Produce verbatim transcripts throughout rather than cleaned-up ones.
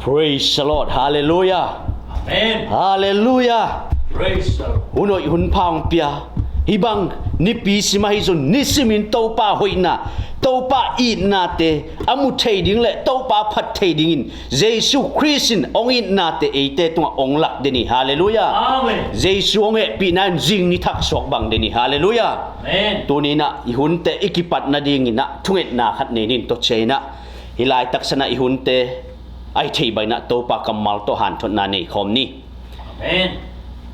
Praise the Lord. Hallelujah. Amen. Hallelujah. Praise the Lord. Hun hoih hun pha hong pia, hih bang nipi sim ahi zong nisimin Topa hoihna, Topa itnate a mu thei ding le Topa phat thei dingin Jesu Khrist in hong itnate eite tungah hong lak den hi. Hallelujah. Amen. Jesu hong hehpihna in zing ni thak suak bang den hi. Hallelujah. Amen. Tuni in ah i hunte i kipat nadingin ah thungetna khat nei ning. Tua ciangin ah hih laitak san ah i hunte a hi thei bangin ah Topa kammal tawh hanthotna nei khawm ni. Amen.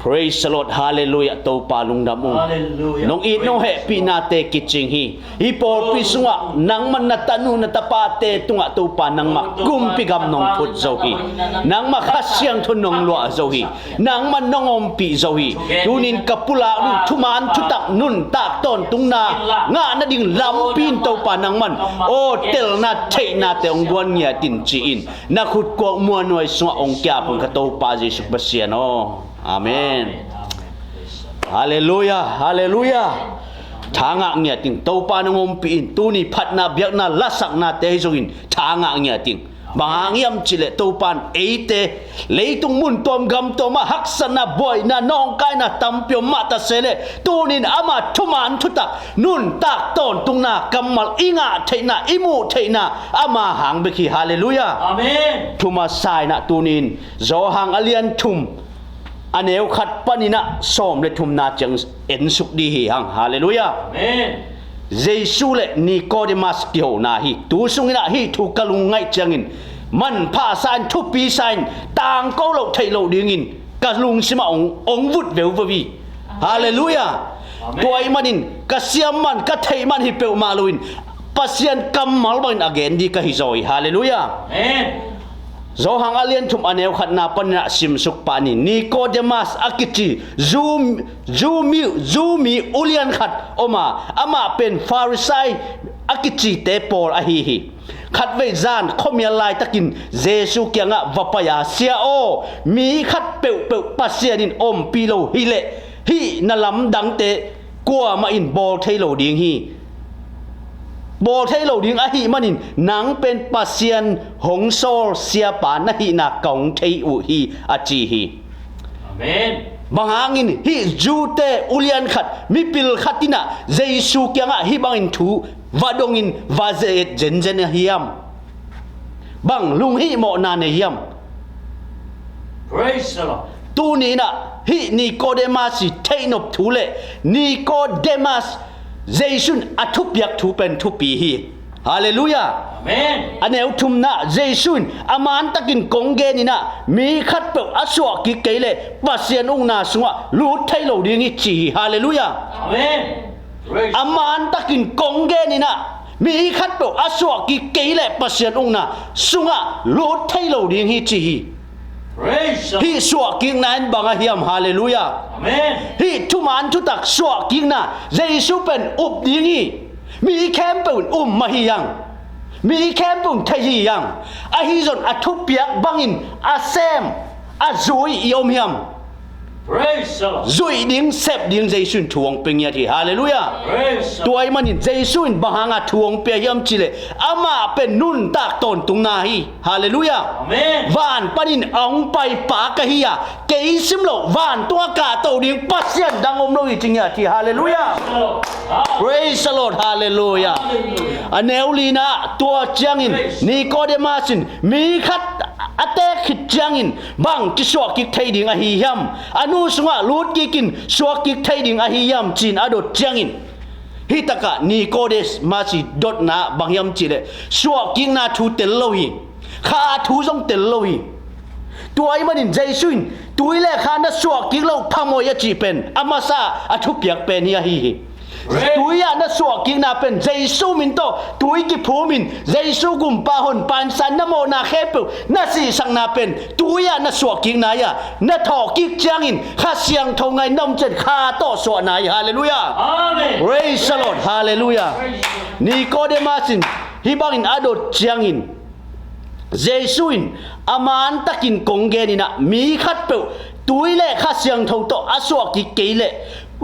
Praise the Lord. Hallelujah. Topa lungdam ung. Hallelujah. Nong it nong hehpihnate kicing hi. Hih pawlpi sungah nangmah na tanu na tapate tungah Topa nangmah kumpi gam nong phut zo hi. Nangmah Kha Siangtho nong luah zo hi. Nangmah nong ompih zo hi. Tunin ka pulak ding thuman thutak nuntak tawntungna ngah nading lampi in Topa nangman aw telna theihnate hong guan ngiat in ci-in na khutkuak muanhuai sungah hong kiap ung ka Topa Jesu Pasian aw. Amen. Hallelujah. Hallelujah. Tha ngah ngiat ing. Topa nong ompih in. Tuni phatna biakna lasaknate ahi zongin tha ngah ngiat ing. Bang hang hiam cih leh Topa in eite leitung mun tuam gam tuam ah haksatna, buaina, nawngkaina tampi om mah ta se leh tunin ama thuman thutak nuntak tawntungna kammal i ngah theihna, i muh theihna ama hang bek hi. Hallelujah. Amen. Thumasa in ah tunin Johan a lian thum a neu khat panin ah sawm le thumna ciang ensuk ding hi hang. Hallelujah. Amen. Jesu le Nikodemas kihona hi. Tu sungin ah hih thu ka lungngaih ciangin manpha sa in, thupi sa in, tangko loh theih loh dingin ka lungsim ah hong, hong vut veuveu hi. Hallelujah. Amen. Tua ahih manin ka siam man, ka theih man hi peuhmah loin Pasian kammal bangin a gen ding ka hi zaw hi. Hallelujah. Amen. Johan a lian thum a neu khatna panin ah simsuk pah ni. Nikodemas a kici Jew, Jew mi, Jew mi ulian khat om a, amah pen Farisai a kicite pawl ahi hi. Khatvei zan khuamial laitakin Jesu kiangah va pai a, "Sia aw, mi khat peuhpeuh Pasian in ompih lo hi leh hih na lamdangte kuamah in bawl thei lo ding hi. Bawl thei lo ding ahih manin nang pen Pasian hong sawl siapa na hihna ka hong thei uh hi," a ci hi. Amen. Bang hangin hih Jew-te ulian khat, mipil khat in ah Jesu kiangah hih bangin thu va dongin va ze-et zenzen a hiam? Bang lunghihmawhna nei hiam? Praise the Lord. Tuni in ah hih Nikodemas i theihnop thu le Nikodemas Jesu in a thupiak thu pen thupi hi. Hallelujah. Amen. A neu thumna, Jesu in a mantakin kong gen in ah mi khatpeuh a suahkik kei leh Pasian ukna sungah lut thei lo ding hi ci hi. Hallelujah. Amen. Praise. A mantakin kong gen in ah mi khatpeuh a suahkik kei leh Pasian ukna sungah lut thei lo ding hi ci hi. Praise the Lord. Hih suahkikna in bang a hiam? Hallelujah. Amen. Hih thuman thutak suahkikna Jesu pen up ding hi. Mi khempeuh in um mah hi hang. Mi khempeuh in thei hi hang. Ahi zong a thupiak bangin a sem, a zui i om hiam? Praise the Lord. Zuih ding, sep ding Jesu in thu hong pia ngiat hi. Hallelujah. Praise the Lord. Tua ahih manin Jesu in bang hanga thu hong pia hiam cih leh amah pen nuntak tawntungna hi. Hallelujah. Amen. Van panin a hong paipa ka hi a, kei sim lo vantung a kahto ding Pasian dang om lo hi ci ngiat hi. Hallelujah. Praise the Lord. Praise the Lord. Hallelujah. Hallelujah. A neu lina, tua ciangin Praise. Nikodemas in mi khat a teek khit ciangin bang kisuahkik thei ding ahi hiam? A nu sungah lut kikin suahkik thei ding ahi hiam ci-in a dot ciangin, hih takah Nikodemas i dotna bang hiam cih leh suahkikna thu tel lo hi. Kha thu zong tel lo hi. Tua ahih manin Jesu in tui le kha na suahkik loh phamawh hi a cih pen a masa a thupiak pen hi ahi hi. Praise. Tui ah na suahkikna pen Jesu min tawh tui kiphum in Jesu gumpa honpa in sa na mawhna khempeuh na sihsakna pen tui ah na suahkikna hi a, na thawhkik ciangin Kha Siangtho ngai na om ciang kha tawh suahna hi. Hallelujah. Amen. Praise the Lord. Hallelujah. Praise. Nikodemas in hih bangin a dot ciangin Jesu in a mantakin kong gen in ah mi khatpeuh tui le Kha Siangtho tawh a suahkik kei leh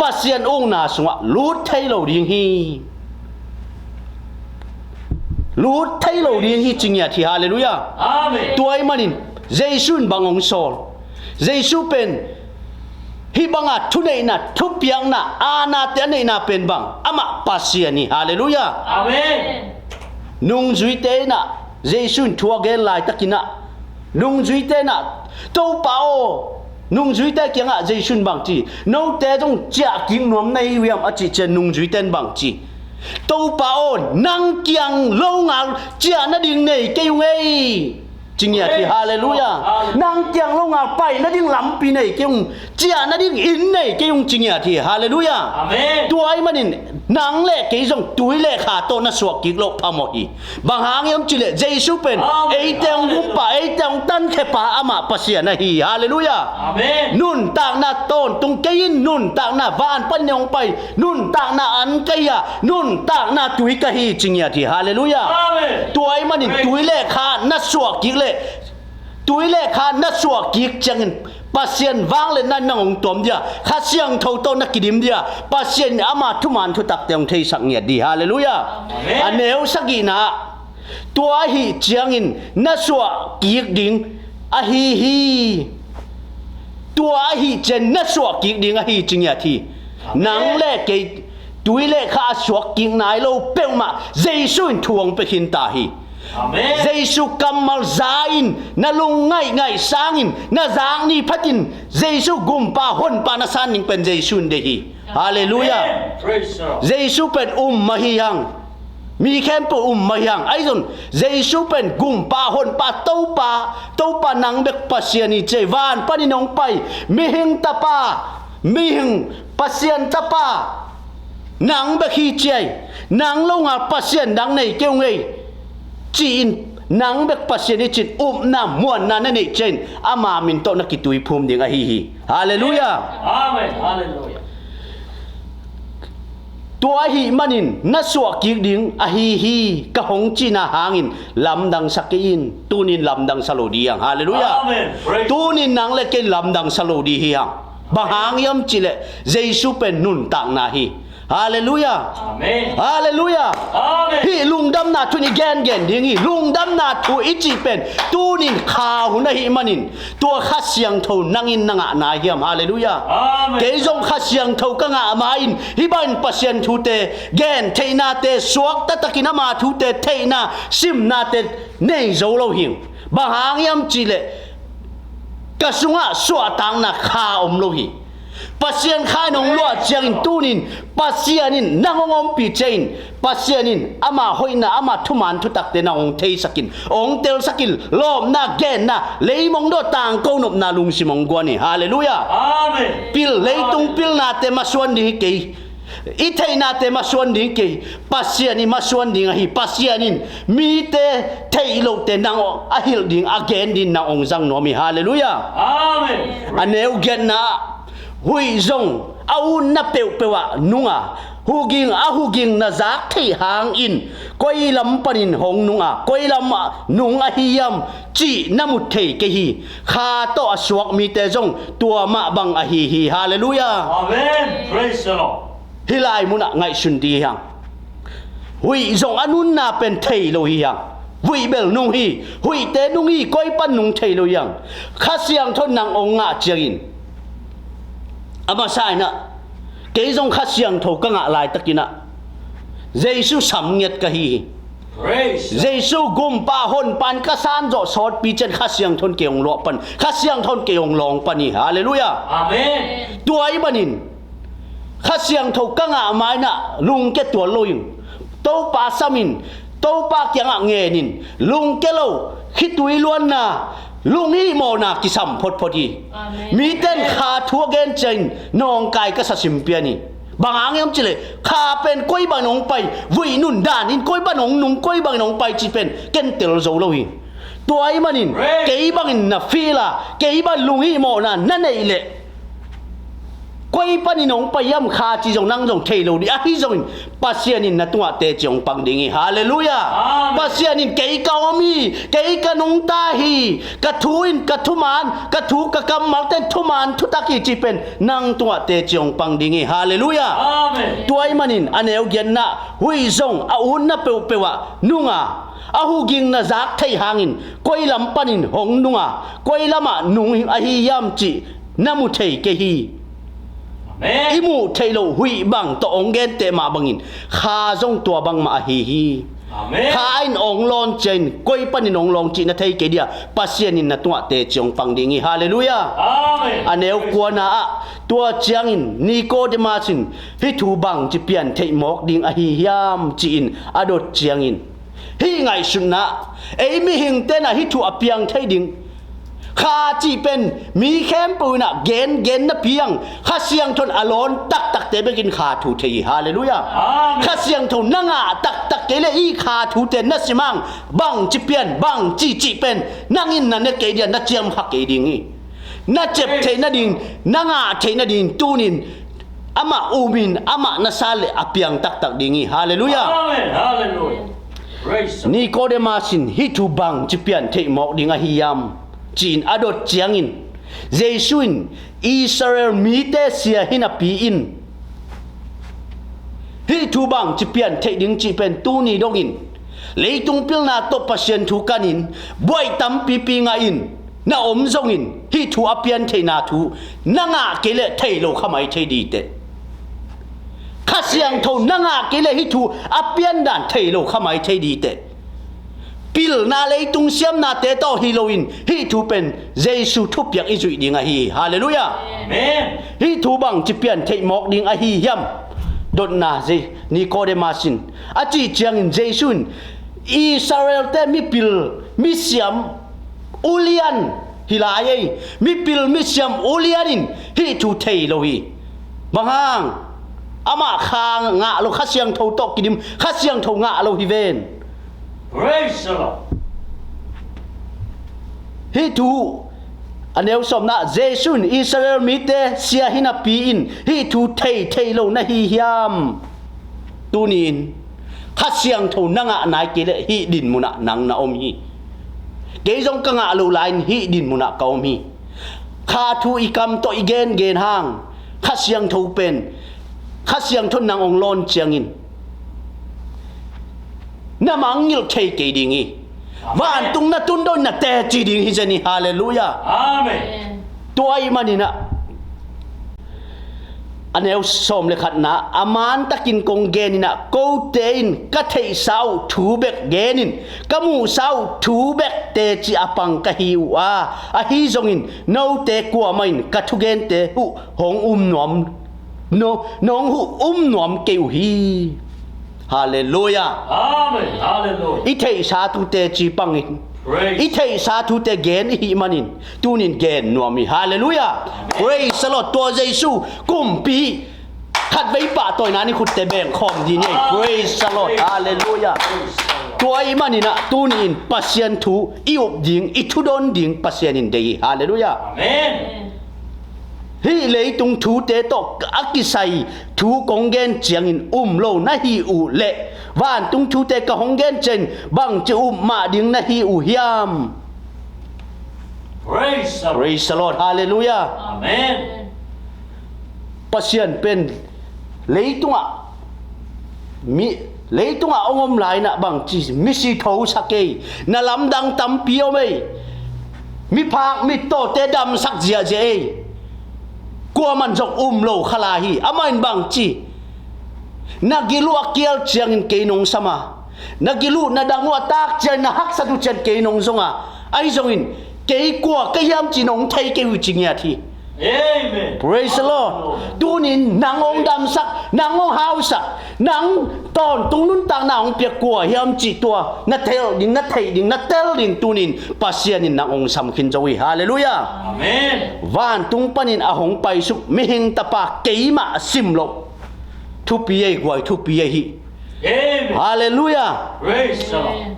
Pasian ukna sungah lut thei lo ding hi. Lut thei lo ding hi ci ngiat hi. Hallelujah. Amen. Tua ahih manin Jesu in bang hong sawl? Jesu pen hih banga thuneihna, thupiakna, aanate a neihna pen bang? Amah Pasian hi. Halleluiah. Amen. Nungzuite inah Jesu in thu a gen laitakinah nungzuite inah, Topa aw, nungzuite kiangah Jesu in bang ci? Note zong ciahkik nuam na hi uh hiam a cih ciang nungzuite in bang ci? Topa aw, nang kiang longal ciah nading nei kei ung ei, ci ngiat hi. Halleluiah. Nang kiang longal pai nading lampi nei kei ung, ciah nading inn nei kei ung, ci ngiat hi. Halleluiah. Amen. Tua ahih manin nang le kei zong tui le kha tawh na suah kik loh phamawh hi. Bang hang hiam cih leh Jesu pen eite hong gumpa, eite hong tankhiapa amah Pasian ahi hi. Halleluiah. Amen. Nuntakna tawntung kei in, nuntakna van panin hong pai, nuntakna an ka hi a, nuntakna tui ka hi, ci ngiat hi. Halleluiah. Amen. Tua ahih manin tui le kha na suah kik leh, tui le kha na suah kik ciangin Pasian vangliatna in nang hong tuam dia, Kha Siangtho tawh na kidim dia, Pasian in ama thuman thutakte hong theisak ngiat di. Halleluiah. Amen. A neu sagihna ah, tua ahih ciangin na suah kik ding ahi hi. Tua ahih ciang na suah kik ding ahi, ci ngiat hi. Amen. Nang le kei tui le kha a suak kik nai lo peuhmah Jesu in thu hong pia khin ta hi. Amen. Jesu kammal za in na lung ngaihngaih sangin na zak ni phatin Jesu gumpa honpa na san ding pen Jesu in deih hi. Halleluiah. Amen. Praise the Lord. Jesu pen um ahi hang. Mi khempeuh um ahi hang. Ahi zong Jesu pen gumpa, honpa, Topa, Topa nang bek Pasian hi ci ei. Van panin hong pai mihing tapa, mihing Pasian tapa nang bek hi ci ei. Nang longal pasian dang nei kei ung ei, ci-in nang bek Pasian hi ci-in upna muanna na neih ciangin ama min tawh na kituiphum ding ahi hi. Halleluiah. Amen. Halleluiah. Tua ahih manin na suah kik ding ahi hi, ka hong cihna hangin lamdang sa kei in. Tunin lamdang sa lo di hi hang. Halleluiah. Amen. Praise. Tunin nang le kei lamdang sa lo di hi hang. Bang hang hiam cih leh Jesu pen nuntakna hi. Halleluiah. Amen. Halleluiah. Amen. Hih lungdamna thu in i gengen ding hi. Lungdamna thu i cih pen tunin kha hun ahih manin, tua Kha Siangtho nang in na ngah nai hiam? Halleluiah. Amen. Kei zong Kha Siangtho ka ngah ma-in hih bangin Pasian thute, gen theihnate, suakta takin ama thute theihna, simnate nei zo lo hing. Bang hang hiam cih leh ka sungah suahtakna kha om lo hi. Pasian Kha in hong luah ciangin tunin Pasian in nang hong ompih ciangin Pasian in ama hoihna, ama thuman thutakte nang hong theisak in, hong telsak in, lawpna, genna, leimong dawh tangko nopna lungsim hong guan hi. Halleluiah. Amen. Pil, leitung pilnate masuan ding hi kei. I theihnate masuan ding kei, Pasian i masuan ding ahi. Pasian in mite theih lohte nang a hilh ding, a gen ding nang hong zang nuam hi. Halleluiah. Amen. A neu giatna ah, huih zong a utna peuhpeuh ah nung a, huging a huging na zak theih hangin koi lam panin hong nung a, koi lam ah nung ahi hiam cih na mut thei kei hi. Kha tawh a suak mite zong tua mah bang ahi hi. Halleluiah. Amen. Praise the Lord. Hih lai munah ngaihsun di hi hang. Huih zong a nunna pen thei lo hi hang. Huih bel nung hi. Huihte nung hi. Koi pan nung thei lo hi hang. Kha Siangtho nang hong ngah ciangin, a masa inah, kei zong Kha Siangtho ka ngah laitakinah Jesu sam ngiat ka hi hi. Praise. Jesu gumpa honpa in ka san zawh sawtpi ciang Kha Siangtho in kei hong luah pan, Kha Siangtho in kei hong lawng pan hi. Halleluiah. Amen. Tua ahih manin Kha Siangtho ka ngah ma-in ah lungkia tuan lo in, Topa sam in, Topa kiangah ngen in, lungkia lo, khitui luanna, lunghihmawhna kisam photphot hi. Amen. Mite in kha thu a gen ciangin nawngkai ka sa sim pian hi. Bang hang hiam cih leh kha pen koi bangin hong pai, vuih nundan in koi bangin hong nung, koi bangin hong pai cih pen ken tel zo lo hi. Tua ahih manin, praise, kei bangin na feel a, kei bangin lunghihmawhna na neih leh, Koi panin hong pai hiam kha cih zong nang zong thei lo ding. Ahi zongin Pasian in na tungah teci hong pang ding hi. Halleluiah. Amen. Pasian in kei ka om hi, kei ka nungta hi, ka thu in ka thuman, ka thu ka kammalte in thuman thutak hi cih pen nang tungah teci hong pang ding hi. Halleluiah. Amen. Tua ahih manin a neu giatna, huih zong a utna peuhpeuh ah nung a, a huging na zak theih hangin koi lam panin hong nung a, koi lamah nung ahi hiam cih na mu thei kei hi. Amen. I muh theih loh huih bang tawh hong gente mah bangin kha zong tua bangmah ahi hi. Amen. Kha in hong lawn ciangin koi panin hong lawn cih na thei kei ding a, Pasian in na tungah teci hong pang ding hi. Halleluiah. Amen. A neu kuana ah, tua ciangin Nicodemus in hih thu bangci pian theih mawk ding ahi hiam ci-in a dot ciangin, hih ngaihsutna, ei mihingte in ah hih thu a piang thei ding. Kha cih pen mi khempeuh in ah gengen napi ang, Kha Siangtho in a lawn taktakte bekin kha thu thei hi. Halleluiah. Amen. Kha Siangtho na ngah taktak kei leh hih kha thute na sim ang, bangci pian, bangci cih pen nang in na ne kei ding a, na ciamkha kei ding hi. Na cep theih nading, na ngah theih nading tunin amah um in, amah na sa leh a piang taktak ding hi. Halleluiah. Amen. Halleluiah. Praise the Lord. Nicodemus in hih thu bangci pian theih mawk ding ahi hiam ci-in a dot ciangin, Jesu in Israel mite sia hi napi in hih thu bangci pian theih ding cih pen tuni dongin leitung pilna tawh Pasian thu kanin buai tampipi ngah in na om zongin hih thu a pian theihna thu na ngah kei leh thei lo kha mai thei ding teh. Kha Siangtho na ngah kei leh hih thu a pian dan thei lo kha mai thei ding teh. Pilna leitung siamnate tawh hi loin hih thu pen Jesu thupiak i zuih ding ahi hi. Halleluiah. Amen. Hih thu bangci pian theih mawk ding ahi hiam? Dotna, Nicodemus in a cih ciangin Jesu in Israel-te mipil misiam ulian hi lai ei. Mipil misiam ulian in hih thu thei lo hi. Bang hang? Amah kha ngah lo, Kha Siangtho tawh kidim, Kha Siangtho ngah lo hi ven. Praise the Lord. Hih thu a neu sawmna, Jesu in Israel mite sia hi napi in hih thu thei thei lo na hi hiam? Tuni in Kha Siangtho na ngah nai kei leh hih din munah nang na om hi. Kei zong ka ngah loh lai-in hih din munah ka om hi. Kha thu i kam tawh i gengen hang, Kha Siangtho pen, Kha Siangtho in nang hong lawn ciangin na mangngilh thei kei ding hi. Amen. Vantung na tun dong in na teci ding hi zen hi. Halleluiah. Amen. Tua ahih manin ah a neu sawm le khatna, a mantakin kong gen in ah, kote in ka theihsa uh thu bek gen in, ka muhsa uh thu bek teci a pang ka hi uh a, ahi zongin note kuamah in ka thugente uh hong um nuam, no, nong huh um nuam kei uh hi. Halleluiah. Amen. Halleluiah. I theihsa thu teci pang in. Praise. I theihsa thute gen i hih manin tunin gen nuam hi. Halleluiah. Amen. Praise the Lord. Tua Jesu kumpi khatvei pahtawina ni khutte bengkhawm ding hi. Amen. Praise the Lord. Praise the Lord. Halleluiah. Praise the Lord. Tua ahih manin ah tunin Pasian thu i up ding, i thudon ding Pasian in deih hi. Halleluiah. Amen. Hih leitung thute tawh a kisai thu kong gen ciangin um lo na hi uh leh, vantung thute ka hong gen ciangin bangci up mah ding na hi uh hiam? Praise the Lord. Praise the Lord. Halleluiah. Amen. Pasian pen leitungah mi, leitungah hong om lai-in ah bangci misi thosak ei, na lamdang tampi om ei, miphak mittawte damsak ziahziah ei. Kuaman zong um lo kha lai hi. Amah in bangci, na gil uh a kial ciangin kei nong sam a, na gil uh na dang uh a tak ciangin, na haksat uh ciangin kei nong zong a, ahi zongin kei kua ka hiam cih nong thei kei uh ci ngiat hi. Amen. Praise the Lord. Tunin nang hong damsak, nang hong hausak, nang tawntung nuntakna hong piak kua hiam cih tua na tel ding, na theih ding, na tel ding tunin Pasian in nang hong sam khin zo hi. Halleluiah. Amen. Vantung panin a hong paisuk mihing tapa keimah sim loh thupi ei, guai thupi ei hi. Amen. Halleluiah. Praise the Lord.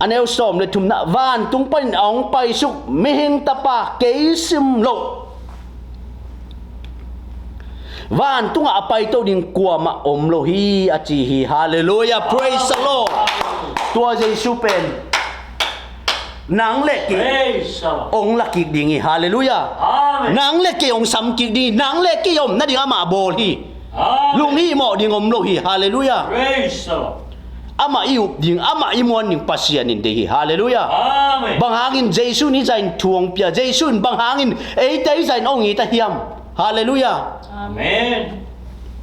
A neu sawm le thumna, vantung panin a hong paisuk mihing tapa kei sim loh Vantungah a paito ding kuamah om lo hi, a ci hi. Halleluiah. Praise the Lord. Tua Jesu pen nang le kei Praise the Lord. Ong la kik ding hi. Halleluiah. Amen. Nang le kei ong sam kik ding hi. Nang le kei om nading amah bawl hi. Amen. Lunghimawh ding om lo hi. Halleluiah. Praise the Lord. Amah i up ding, amah i muan ding Pasian in deih hi. Halleluiah. Amen. Bang hangin Jesu in hih zah in thu ong pia? Jesu in bang hangin eite hih zah in ong it a hiam? Halleluiah. Amen.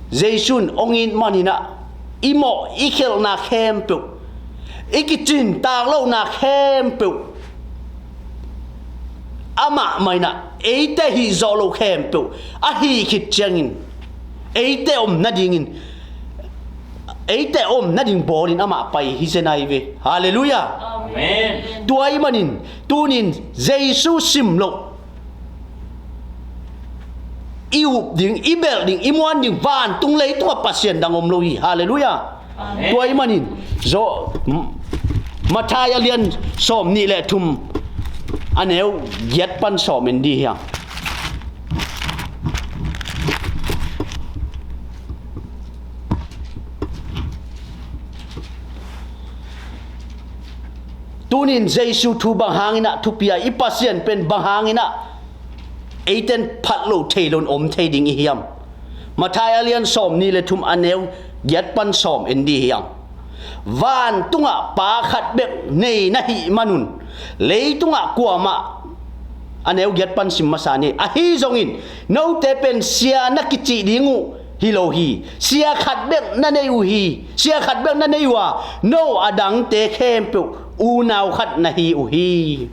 Jesu in ong it manin ah i mawh i khelhna khempeuh, i kicintak lohna khempeuh, amah mah in ah eite hih zawh loh khempeuh a hih khit ciangin eite om nadingin, eite om nading bawlin amah pai hi zen ahi ve. Halleluiah. Amen. Tua ahih manin tunin Jesu sim loh i up ding, i belh ding, i muan ding vantung leitungah Pasian dang om lo hi. Halleluiah. Amen. Tua ahih manin Zo- M- Matthai a lian sawm nih le thum, a neu giat pan sawm en dih hiang. Tunin Jesu thu bang hangin ah thupi a, i Pasian pen bang hangin ah eiten phat lo thei loin om thei ding i hiam? Matthai a lian sawm nih le thum, a neu giat pan sawm en dih hiang. Vantungah Pa khat bek nei na hih manun leitungah kuamah, a neu giat pan sim masa ni. Ahi zongin note pen sia na kicih ding uh hi lo hi. Sia khat bek na nei uh hi. Sia khat bek na nei uh a, no a dangte khempeuh unau khat na hi uh hi.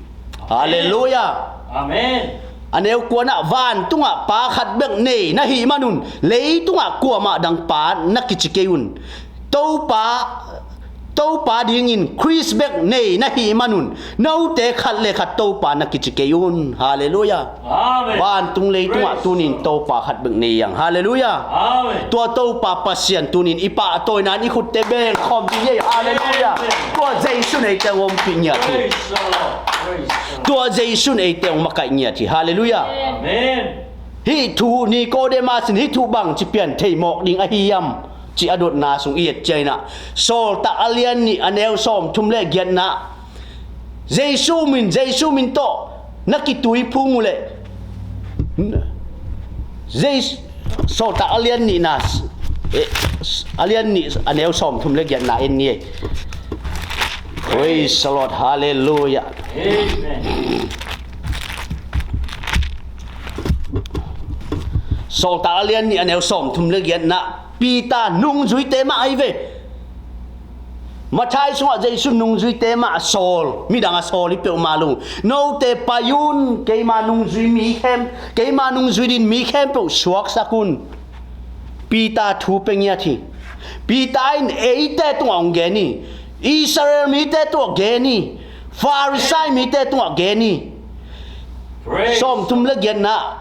Halleluiah. Amen. A neu kuana, vantungah Pa khat bek nei na hih manun leitungah kuamah dang pa na kici kei un. Topa, Topa dingin Khrist bek nei na hih manun note khat le khat Topa na kici kei un. Halleluiah. Amen. Vantung leitungah Praise tunin Topa khat bek nei hiang. Halleluiah. Amen. Tua Topa Pasian tunin i pahtawina in i khutte beng khawm dih hi. Halleluiah. Amen. Tua Jesu in eite ong ompih ngiat hi. Praise the Lord. Praise the Lord. Tua Jesu in eite ong makaih ngiat hi. Halleluiah. Amen. Hih thu Nikodemus in hih thu bangci pian thei mawk ding ahi hiam, ci a dotna sung i et ciangin ah, Sawltak a lian nih, a neu sawm thum le giatna, Jesu min, Jesu min tawh na kituiphum uh leh, Jes- Sawltak a lian nihna, eh, a lian nih, a neu sawm thum le giatna en ni. Praise the Lord. Halleluiah. Amen. Sawltak a lian nih, a neu sawm thum le giatna, Peter nungzuite mah ahi ve. Matthai sungah Jesu nungzuite mah a sawl, midang a sawl hi peuhmah lo. Note pai un, keima nungzui mi khem, keima nungzui din mi khempeuh suaksak un. Peter thu pia ngiat hi. Peter in eite tungah hong gen hi. Israel mite tungah gen hi. Pharisai mite tungah gen hi. Praise. Sawmthum le giatna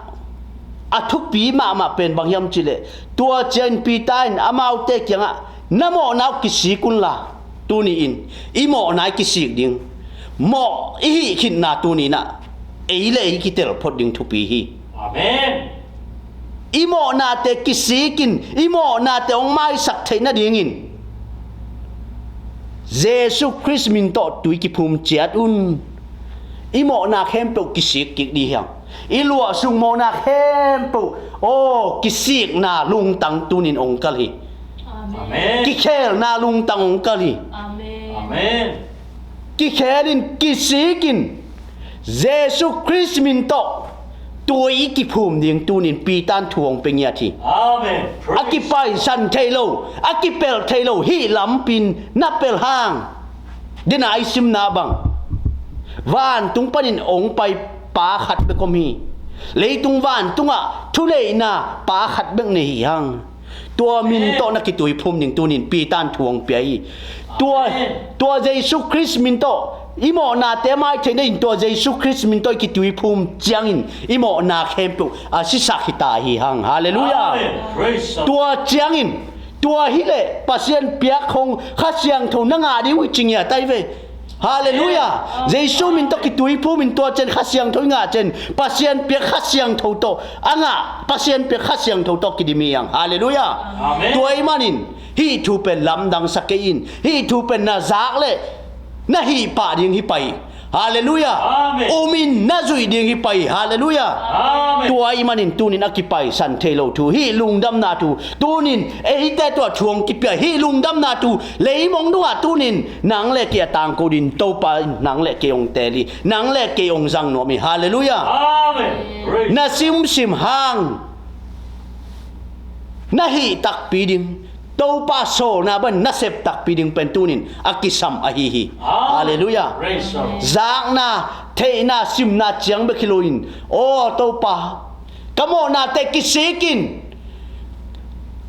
a thupi mahmah pen bang hiam cih leh, tua ciangin Peter in amaute kiangah, na mawhna uh kisik unla, tuni-in i mawhna i kisik ding. Mawh i hih khitna tuni-in ah ei le ei kitel phot ding thupi hi. Amen. I mawhnate kisik in, i mawhnate hong maisak theih nadingin Jesu Khrist min tawh tui kiphum ciat un. I mawhna khempeuh kisik kik dih hiang. I luahsuk mawhna khempeuh, aw, kisikna lungtang tunin hong kal hi. Amen. Kikhelna lungtang hong kal hi. Amen. Amen. Kikhel in, kisik in, Jesu Khrist min tawh tui i kiphum ding tunin Peter in thu hong pia ngiat hi. Amen. A kipaisan thei lo, a kipelh thei lo hih lampi in na pelh hang. Dena i simna bang, vantung panin hong pai Pa khat bek om hi. Leitung vantungah thuneihna Pa khat bek nei hi hang. Tua min tawh na kituiphum ding tunin Peter in thu hong pia hi. Tua, Amen. Tua Jesu Khrist min tawh i mawhnate a mai theih nadingin tua Jesu Khrist min tawh i kituiphum ciangin i mawhna khempeuh a sisak hi ta hi hang. Halleluiah. Amen. Praise the Lord. Tua ciangin, tua hileh Pasian piak hong Kha Siangtho na ngah ding uh hi ci ngiat ahi ve. Halleluiah. Jesu min tawh kituiphum in tua ciang Kha Siangtho i ngah ciang Pasian piak Kha Siangtho tawh a ngah, Pasian piak Kha Siangtho tawh kidim hi hang. Halleluiah. Tua ahih manin hih thu pen lamdang sa kei in. Hih thu pen na zak leh na hih pah ding hi pah hi. Halleluiah. Um in na zuih ding hi pah hi. Halleluiah. Tua ahih manin tunin a kipaisan thei lo thu, hih lungdamna thu tunin eite tawh thu hong kipia, hih lungdamna thu leimong dungah tunin nang le kei a tangko ding Topa in nang le kei hong teel hi, nang le kei hong zang nuam hi. Halleluiah. Na simsim hang na hih takpi ding, Topa sawlna bang na sep takpi ding pen tunin a kisam ahi hi. Halleluiah. Zakna, theihna, simna ciang bek hi loin, aw Topa, ka mawhnate kisik in,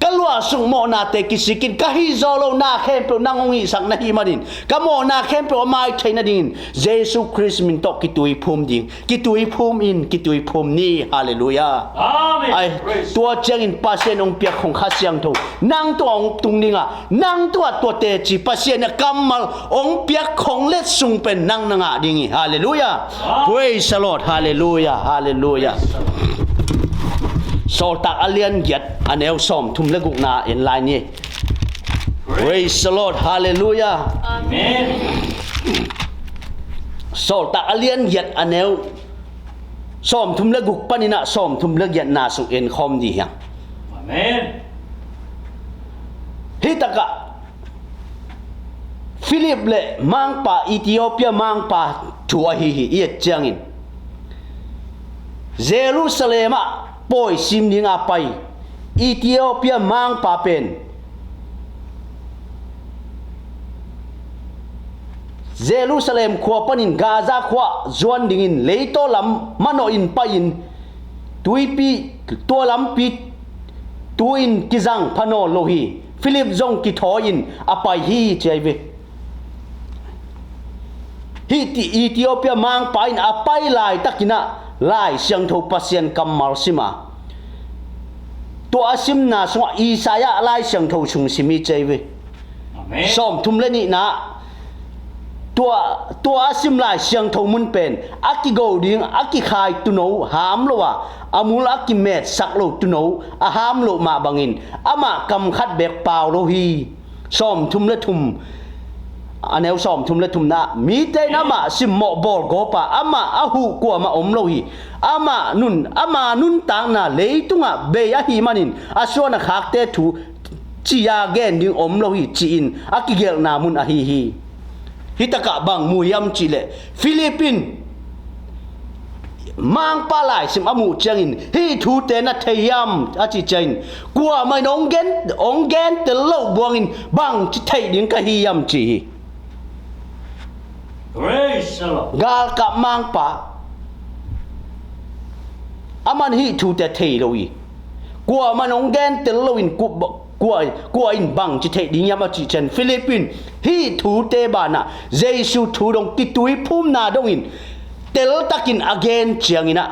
ka luahsuk mawhnate kisik in, ka hih zawh loh na khempeuh nang hong hihsak na hih manin ka mawhna khempeuh a mai theih nadingin Jesu Khrist min tawh kituiphum ding, kituiphum in, kituiphum ni. Halleluiah. Tua ciangin Pasian hong piak khong Kha Siangtho nang tungah hong tung ding a, nang tungah tua teci Pasian a kammal hong piak khong letsong pen nang na ngah ding hi. Halleluiah. Praise the Lord. Halleluiah. Halleluiah. Sawltak a lian giat a neu sawmthum le gukna en lai ni. Praise the Lord. Halleluiah. Sawltak a lian giat a neu sawmthum le guk panin ah sawmthum le giatna sung en khawm dih hiang. Hih takah Philip le mangpa, Ethiopia mangpa thu ahi hi. I et ciangin Jerusalem ah pawi sim dinga pai Ethiopia mangpa pen Jerusalem khua panin Gaza khua zuan dingin leitaw lam manawh in pai-in tuipi, tua lampi tu-in kizang pha nawn lo hi. Philip zong kithawi-in a pai hi ci ahi ve. Hih Ethiopia mangpa in a pai laitakin ah Lai Siangtho Pasian kammal sim a, tua a simna sungah Isaiah Lai Siangtho sung sim hi ci ahi ve. Sawmthum le nihna tua, tua a sim Lai Siangtho mun pen a kigo ding a kikhai tuuno ham lo a, a mul a kimetsak lo tuuno a ham loh mah bangin amah kam khat beek pau lo hi. Sawmthum le thum, a neu sawmthum le thumna ah mite in amah simmawh bawlgawp a, amah a huh kuamah om lo hi. Amah nun, ama nuntakna leitungah bei ahih manin a suan a khakte thu ci-a gen ding om lo hi ci-in a kigelhna mun ahi hi. Hih takah bang mu hiam cihleh Philip in mangpa laisim a muh ciangin hih thute na thei hiam a cih ciangin kuamah in hong gen, hong gentel loh buangin bangci theih ding ka hi hiam ci hi. Galkap mangpa aman hih thute thei lo hi. Kuamah in hong gentel loin kua, kua in bangci theih ding hiam a cih ciang Philip in hih thute banah Jesu thu dong kituiphumna dongin teltakin a gen ciangin ah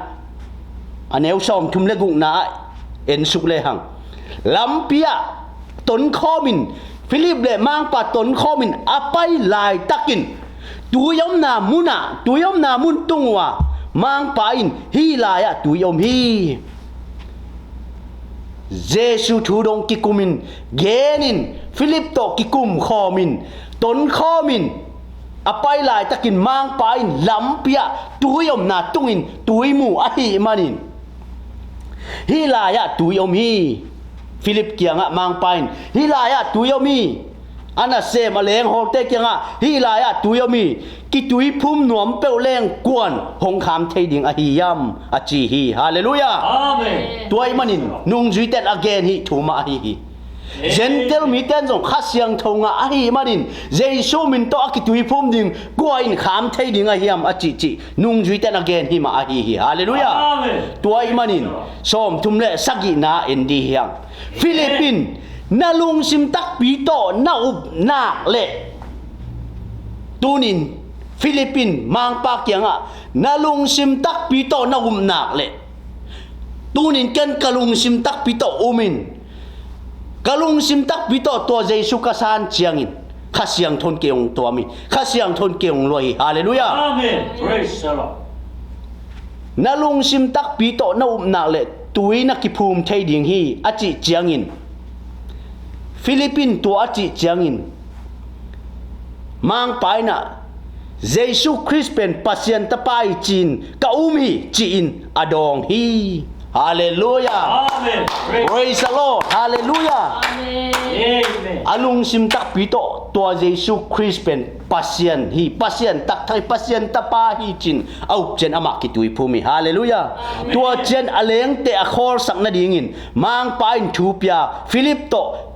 a neu sawmthum le gukna ah ensuk lehang lampi ah tonkhawmin, Philip le mangpa tonkhawmin a pai laitakin tui omna munah, tui omna mun tung uh a mangpa in hih lai-ah tui om hi. Jesu thu dong kikumin genin Philip tawh kikum khawmin tonkhawmin a pai laitakin mangpa in lampi ah tui omna tungin tui mu ahih manin hih lai-ah tui om hi. Philip kiangah mangpa in hih lai-ah tui om hi. A nasem a lenghawlte kiangah hih lai-ah tui om hi. Kituiphum nuam peuh leng kuan hong kham thei ding ahi hiam a ci hi. Halleluiah. Tua ahih manin nungzuite in a gen hih thu mah ahi hi. Gentile mite in zong Kha Siangtho ngah ahih manin Jesu min tawh a kituiphum ding kua in kham thei ding ahi hiam a cihcih nungzuite in a gen hih mah ahi hi. Halleluiah. Tua ahih manin sawmthum le sagihna en dih hiang. Philip in na lungsim takpi tawh na upnak leh tunin Philip in mangpa kiangah na lungsim takpi tawh na upnak leh tunin ken ka lungsim takpi tawh um in, ka lungsim takpi tawh tua Jesu ka san ciangin Kha Siangtho in kei hong tuam hi. Kha Siangtho in kei hong luah hi. Halleluiah. Amen. Praise the Lord. Na lungsim takpi tawh na upna le tui na kiphum thei ding hi, a cih ciangin, Philip in tua a cih ciangin, Mangpa in ah, Jesu Khrist pen Pasian Tapa hi ci-in ka um hi, ci-in a dawng hi. Halleluiah. Amen. Praise. Praise the Lord. Halleluiah. Amen. Amen. A lungsim takpi tawh tua Jesu Khrist pen Pasian hi, Pasian taktak hi, Pasian Tapa hi ci-in a up ciang amah kituiphum hi. Halleluiah. Amen. Tua ciang a lengte a khawlsak nadingin Mangpa in thu pia, Philip tawh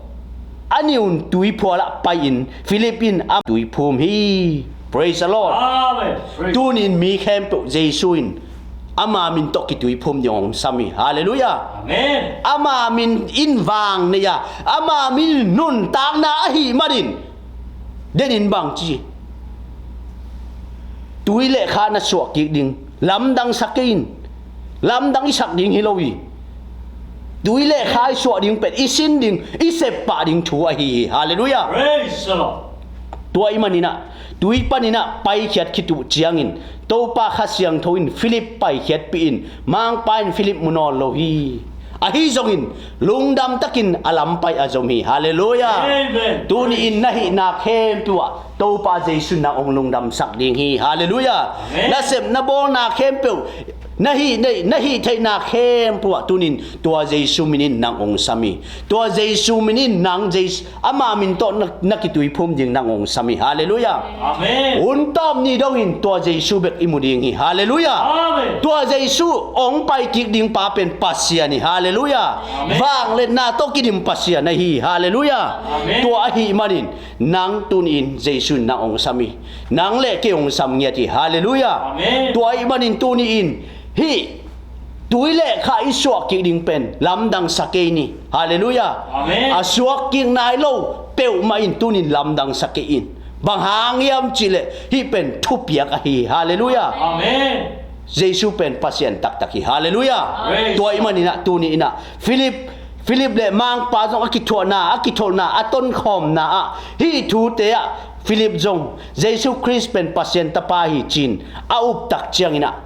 a niun tuiphual ah pai-in Philip in a tuiphum hi. Praise the Lord. Amen. Praise. Tuni-in mi khempeuh Jesu in ama min tawh kituiphum ding hong sam hi. Halleluiah. Amen. Ama min in vang nei a, ama min in nuntakna ahih manin den in bang ci, tui le kha na suah kik ding, lamdang sa kei in. Lamdang i sak ding hi lo hi. Tui le kha i suah ding pen i sin ding, i sep pah ding thu ahi hi. Halleluiah. Praise the Lord. Tua ahih manin ah, tui panin ah paikhiat khit uh ciangin Topa Kha Siangtho in Philip paikhiatpih in, Mangpa in Philip mu nawn lo hi. Ahi zongin lungdam takin a lam pai a zom hi. Halleluiah. Amen. Tuni-in na hihna khempeuh ah Topa Jesu in nang hong lungdamsak ding hi. Halleluiah. Amen. Na sep na bawlna khempeuh, na hih, na, na hih theihna khempeuh ah tuni-in tua Jesu min in nang hong sam hi. Tua Jesu min in nang Jesu, ama min tawh na, na kituiphum ding nang hong sam hi. Halleluiah. Amen. Hun tawp ni dongin tua Jesu bek i mu ding hi. Halleluiah. Amen. Tua Jesu hong pai kik ding pa pen Pasian hi. Halleluiah. Amen. Vangliatna tawh kidim Pasian ahi hi. Halleluiah. Amen. Tua ahih manin nang tuni-in Jesu in nang hong sam hi. Nang le kei hong sam ngiat hi. Halleluiah. Amen. Tua ahih manin tuni-in hih tui le kha i suah kik ding pen lamdang sa kei ni. Halleluiah. Amen. A suak kik nai lo peuhmah in tuni-in lamdang sa kei in. Bang hang hiam cihleh hih pen thupiak ahi hi. Halleluiah. Amen. Jesu pen Pasian taktak hi. Halleluiah. Praise. Tua ahih manin ah tuni-in ah Philip, Philip le Mangpa zong a kithuahna, a kitholhna, a tonkhawmna ah hih thute ah Philip zong Jesu Khrist pen Pasian Tapa hi ci-in a uptak ciangin ah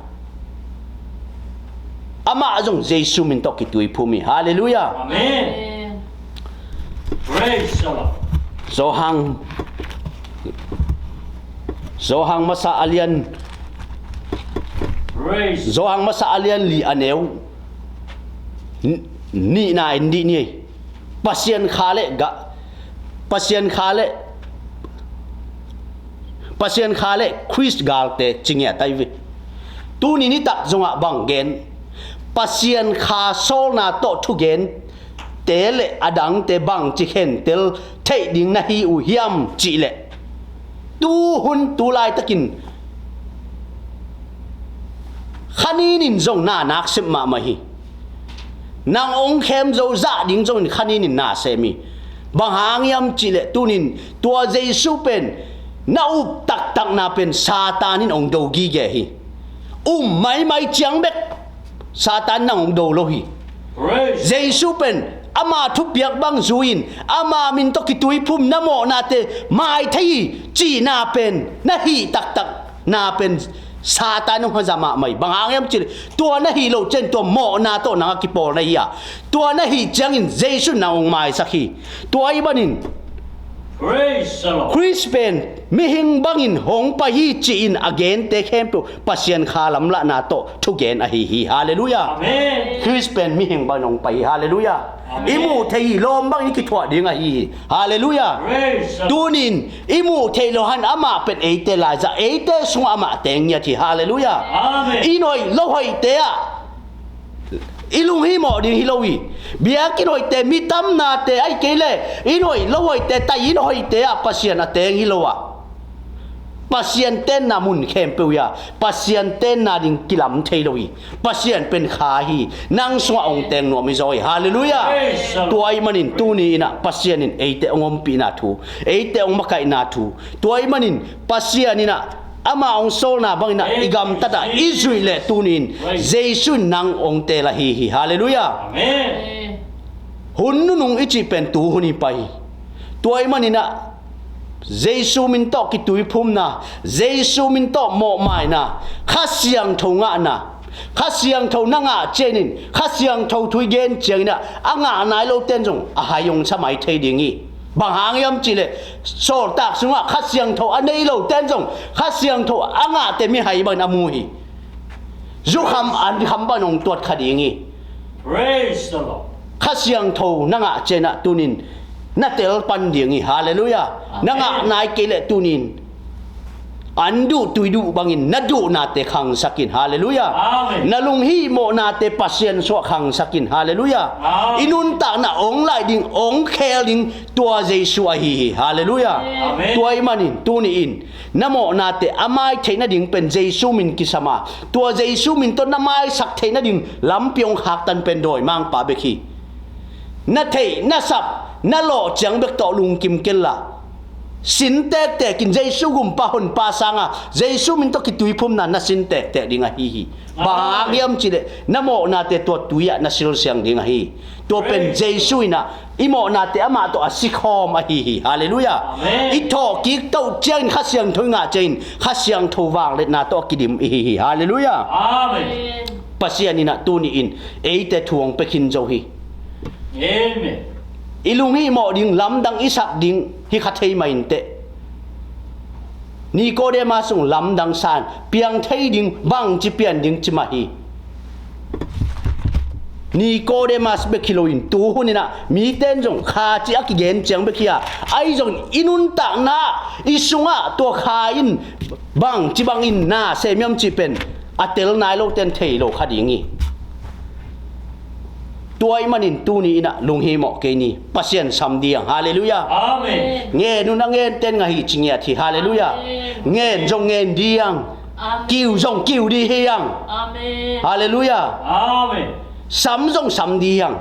amah zong Jesu min tawh kituiphum hi. Halleluiah. Amen. Praise the Lord. Johan, Johan masa a lian, Praise. Johan masa a lian li a neu n-, nihna en dih ni. Pasian Kha le ga, Pasian Kha le, Pasian Kha le Khrist galte ci ngiat ahi ve. Tuni nitak zongah bang gen, Pasian Kha sawlna tawh thugente le a dangte bangci khentel theih ding na hi uh hiam cihleh, tuhun tu laitakin kha ninin zong na nak sep mahmah hi. Nang hong khem zo zah ding zongin kha ninin na sem hi. Bang hang hiam cihleh tuni-in tua Jesu pen na up taktakna pen Satan in hong do gige hi. Um maimai ciang bek Satan nang hong do lo hi. Praise. Jesu pen ama thupiak bang zui-in ama min tawh kituiphum na mawhnate maithei hi cihna pen na hih taktakna pen Satan hong haza mahmah hi. Bang hang hiam cihleh tua na hih loh ciang tua mawhna tawh nang a kipawl na hi a, tua na hih ciangin Jesu nang hong maisak hi. Tua ahih manin Praise the Lord. Khrist pen mihing bangin hong pai hi ci-in a gente khempeuh Pasian Kha lamlahna tawh thugen ahi hi. Halleluiah. Amen. Khrist pen mihing bangin hong pai hi. Halleluiah. Amen. I muh thei hi, lawm bangin i kithuah ding ahi hi. Halleluiah. Praise the Lord. Tuni-in i muh theih loh hang amah pen eite laizah, eite sungah amah teng ngiat hi. Halleluiah. Amen. I hoih lo hoihte ah i lunghimawh ding hi lo hi. Biakinn hoihte, mi tamnate, ahih kei leh inn hoih lo hoihte, tai inn hoihte ah Pasian a teng hi lo a, Pasian tenna mun khempeuh hi a, Pasian tenna ding kilam thei lo hi. Pasian pen Kha hi. Nang sungah hong teng nuam hi zaw hi. Halleluiah. Praise the Lord. Tua ahih manin tuni-in ah Pasian in eite hong ompihna thu, eite hong makaihna thu, tua ahih manin Pasian in ah ama hong sawlna bangin ah i gamtat ah i zuih leh tuni-in Jesu in nang hong teel ahi hi. Halleluiah. Amen. Hun nunung i cih pen tu hun hi pah hi. Tua ahih manin ah Jesu min tawh kituiphumna, Jesu min tawh mawhmaina, Kha Siangtho ngahna, Kha Siangtho na ngah ciangin, Kha Siangtho thu i gen ciangin ah, a ngah nai lote in zong a hai hong sa mai thei ding hi. Bang hang hiam cihleh, sawltak sungah Kha Siangtho a nei lote in zong Kha Siangtho a ngahte mihai bangin a mu hi. Zukham ankham bangin hong tuat kha ding hi. Praise the Lord. Kha Siangtho na ngah ciangin ah tunin na tel pan ding hi. Halleluiah. Amen. Na ngah nai kei leh tunin an duh tui duh bangin na duhnate khangsak in. Halleluiah. Amen. Na lunghihmawhnate Pasian sungah khangsak in. Halleluiah. Amen. I nuntakna hong laih ding, hong khel ding, tua Jesu ahi hi. Halleluiah. Amen. Tua ahih manin tuni-in na mawhnate a mai theih nading pen Jesu min kisam a, tua Jesu min tawh na maisak theih nading lampi hong khaktan pen dawimangpa bek hi. Na theih, na sap, na lawh ciang bek tawh lungkim kenla, sin tektek in Jesu gumpa honpa sanga Jesu min tawh kituiphumna na sin tektek ding ahi hi. Bang hang hiam cihleh, na mawhnate tua tui ah na silsiang ding ahi. Tua pen Jesu in ah i mawhnate amah tawh a sikhawm ahi hi. Halleluiah. Amen. I thawhkik toh ciangin Kha Siangtho i ngah ciangin Kha Siangtho vangliatna tawh a kidim ihi hi. Halleluiah. Amen. Pasian in ah tuni-in eite thu hong pia khin zo hi. Amen. I lunghihmawh ding, lamdang i sak ding hi kha thei mah inteh. Nicodemus zong lamdang sa in, piang thei ding, bangci pian ding ci mah hi. Nicodemus bek hi loin, tu hun in ah mite in zong kha ci a kigen ciang bek hi a, ahi zongin i nuntakna, i sungah tua kha in bangci bangin na sem hiam cih pen a tel nai lote in thei lo kha ding hi. Tua ahih manin tuni in ah lunghihmawh kei ni. Pasian sam ding. Halleluiah. Amen. Ngen un a ngente in ngah hi ci ngiat hi. Halleluiah. Amen. Ngen zong ngen ding. Amen. Kiu zong kiu ding hi hang. Amen. Halleluiah. Amen. Sam zong sam ding.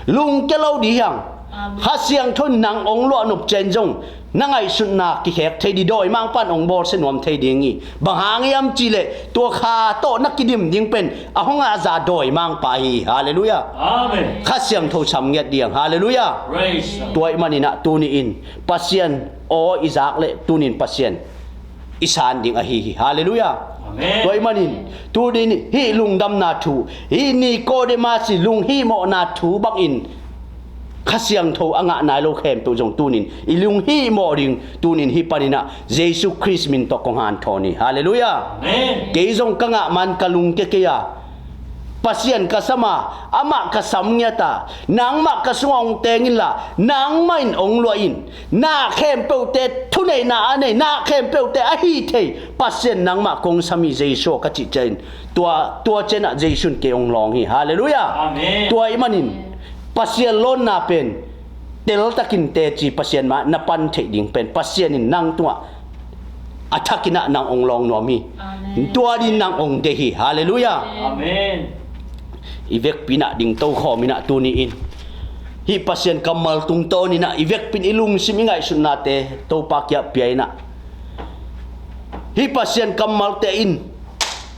Lungkia lo ding. Amen. Kha Siangtho in nang hong luah nop ciang zong na ngaihsutna kikhek thei ding, dawimangpa in hong bawlsia nuam thei ding hi. Bang hang hiam cihleh, tua kha tawh na kidim ding pen a hong a za dawimangpa hi. Halleluiah. Amen. Kha Siangtho sam ngiat ding. Halleluiah. Praise the Lord. Tua ahih manin ah tuni-in Pasian aw i zak leh tunin Pasian i san ding ahi hi. Halleluiah. Amen. Tua ahih manin tunin hih lungdamna thu, hih Nicodemus i lunghihmawhna thu bangin Kha Siangtho a ngah nai lo khempeuh zong tunin i lunghihmawh ding, tunin hih panin ah Jesu Khrist min tawh kong hanthawn hi. Halleluiah. Amen. Kei zong ka ngah man ka lungkia kei a, Pasian ka sam a, amah ka sam ngiat a, nangmah ka sungah hong teng inla, nangmah in hong luah in, na khempeuhte thuneihna a nei, na khempeuhte a hih thei Pasian nangmah kong sam hi Jesu aw ka cih ciangin, tua, tua ciangin ah Jesu in kei hong lawng hi. Halleluiah. Amen. Tua ahih manin Pasian lawnna pen teltakin teci, Pasian mah na pan theih ding pen Pasian in nang tungah a thakin ah nang hong lawng nuam hi. Amen. Tua dingin nang hong deih hi. Halleluiah. Amen. I vekpi in ah ding tokhawm in ah tuni-in hih Pasian kammal tungtawn in ah i vekpi in i lungsim, i ngaihsutnate Topa kiang pia in ah, hih Pasian kammalte in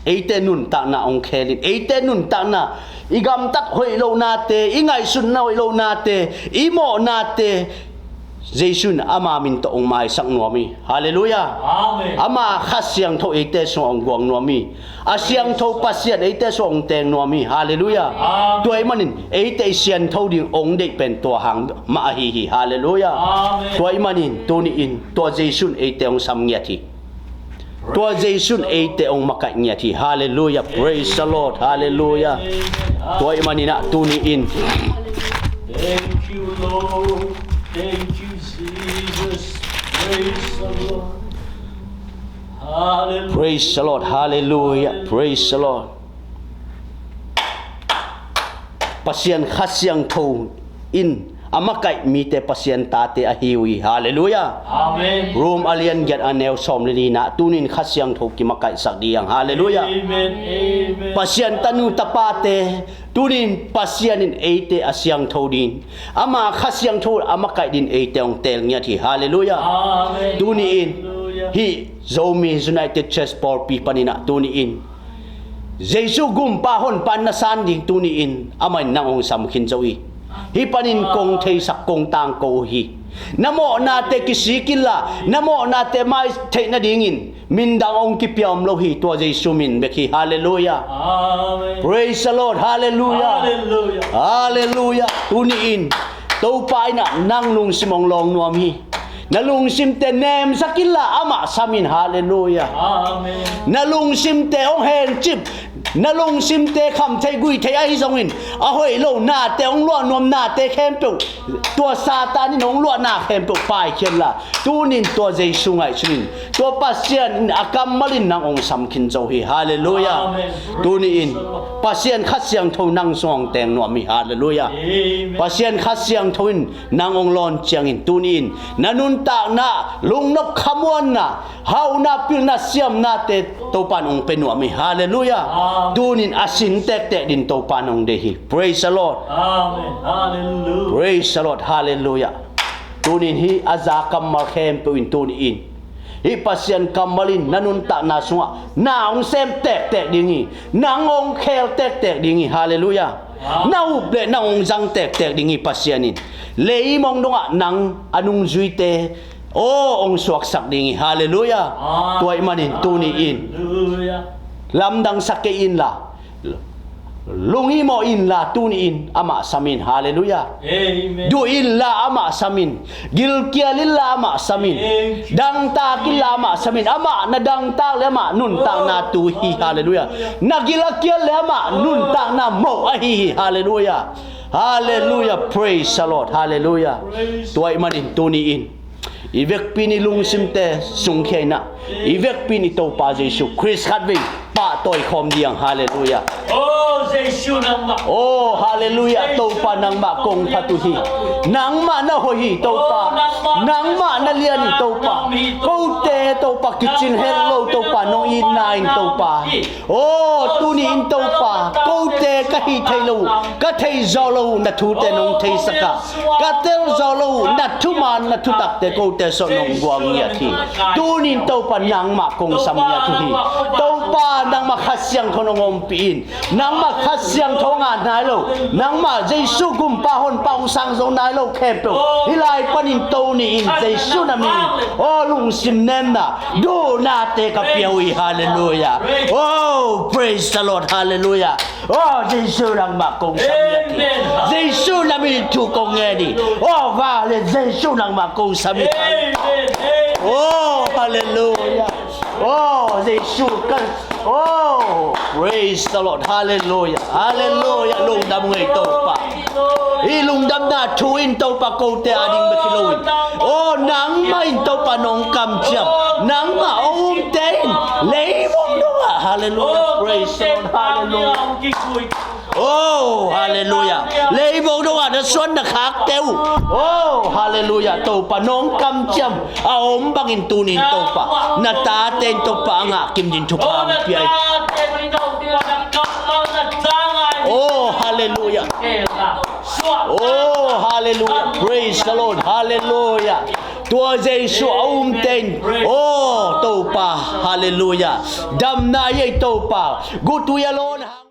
eite nuntakna hong khel in, eite nuntakna, i gamtat hoih lohnate, i ngaihsutna hoih lohnate, i mawhnate Jesu in ama min tawh hong maisak nuam hi. Halleluiah. Amen. Ama Kha Siangtho eite sungah hong guang nuam hi. A siangtho Pasian eite sungah hong teng nuam hi. Halleluiah. Amen. Tua ahih manin eite i siangtho ding hong deih pen tua hang mah ahi hi. Halleluiah. Amen. Tua ahih manin tuni-in tua Jesu in eite hong sam ngiat hi. Tua Jesu in eite hong makaih ngiat hi. Halleluiah. Praise the Lord. Halleluiah. Tua ahih manin ah tuni-in, thank you, Lord. Thank you, Jesus. Praise the Lord. Hallelujah. Praise the Lord. Hallelujah. Praise the Lord. Pasian Kha Siangtho in a makaih mite Pasian tate ahi uh hi. Halleluiah. Amen. Rom a lian giat a neu sawm le nihna, tunin Kha Siangtho kimakaihsak ding. Halleluiah. Amen. Amen. Pasian tanu tapate, tunin Pasian in eite a siangtho ding, ama Kha Siangtho a makaih ding eite hong teel ngiat hi. Halleluiah. Amen. Tuni-in, halleluiah, hih Zomi United Church pawlpi panin ah tuni-in Jesu gumpa honpa na san ding tuni-in amah in nang hong sam khin zo hi. Hih panin kong theisak, kong tangko uh hi. Na mawhnate kisik inla, na mawhnate mai theih nadingin min dang hong kipia om lo hi, tua Jesu min bek hi. Halleluiah. Amen. Praise the Lord. Halleluiah. Halleluiah. Halleluiah. Tuni-in Topa in ah nang lungsim hong lawng nuam hi. Na lungsimte nemsak inla amah sam in. Halleluiah. Amen. Na lungsimte hong hencip, na lungsimte kham thei gui thei ahi zongin, a hoih lo nate hong luah nuam, nate khempeuh tua Satan in hong luahna khempeuh paikhiatla, tunin tua Jesu ngaihsun in, tua Pasian in a kammal in nang hong sam khin zo hi. Halleluiah. Amen. Tuni-in Pasian Kha Siangtho nang sung hong teng nuam hi. Halleluiah. Amen. Pasian Kha Siangtho in nang hong lawn ciangin, tuni-in na nuntakna lungnop khamuanna, hauhna, pilna, siamnate Topa in hong pia nuam hi. Halleluiah. Amen. Tunin a sin tektek ding Topa in hong deih hi. Praise the Lord. Amen. Halleluiah. Praise the Lord. Halleluiah. Tunin hih a za kammal khempeuh in tuni-in hih Pasian kammal in na nuntakna sungah na hong sem tektek ding hi. Nang hong khel tektek ding hi. Halleluiah. Amen. Na up le nang hong zang tektek ding hi Pasian in. Leimong dongah nang a nungzuite aw hong suaksak ding hi. Halleluiah. Amen. Tua ahih manin tuni-in, halleluiah, lamdang sa kei inla, lunghimawh inla, tuni-in amah sam in. Halleluiah. Amen. Duh inla amah sam in. Gilkial inla amah sam in. Amen. Dangtak inla amah sam in. Amah na dangtak le amah nuntakna tu hi. Halleluiah. Na gil a kial le amah nuntakna moh ahi hi. Halleluiah. Halleluiah. Praise the Lord. Halleluiah. Praise. Tua ahih manin tuni-in i vekpi in i lungsimte sungkhia in ah, i vekpi in i Topa Jesu Khrist khatvei pahtawi khawm ding. Halleluiah. Oh, Jesu nangmah. Oh, halleluiah. Topa nangmah kong phat uh hi. Nangmah na hoih hi Topa. Nangmah na lian hi Topa. Kote Topa kicing het lo Topa, nong itna in Topa. Oh, tuni-in Topa, kote ka hih theih loh, ka theih zawh loh na thute nong theisak a, ka tel zawh loh na thuman na thutakte kote sawt nong guang ngiat hi. Tuni-in Topa nangmah kong sam ngiat uh hi. Topa nangmah Kha Siangtho nong ompih in. Nangmah Kha Siangtho ngah nai lo, nangmah Jesu Gumpa Honpa hong sang zo nai lo khempeuh hih lai panin tuni-in Jesu na min in, oh, lungsim nemna, duhnate ka pia uh hi. Halleluiah. Oh, praise the Lord. Halleluiah. Oh, Jesu nangmah kong sam hi. Amen. Jesu na min in thu kong ngen hi. Oh, vale, Jesu nangmah kong sam hi. Amen. Oh, halleluiah. Oh, Jesu kan. Oh, praise the Lord. Halleluiah. Halleluiah. Lungdam ngei Topa. Hih lungdamna thu in Topa kote a ding bek hi lo in, oh, nangmah in Topa nong kamciam, nangmah hong umte in leimong dongah. Halleluiah. Praise the Lord. Halleluiah. Oh, halleluiah. Leimong dongah na suan na khakte uh, oh, halleluiah, Topa nong kamciam a om bangin tuni-in Topa na tate in Topa a ngah kim ding thupha hong pia in. Oh, halleluiah. Oh, halleluiah. Praise the Lord. Halleluiah. Tua Jesu a umte in, oh, Topa, halleluiah, damna hi ei Topa. Gutui a lawn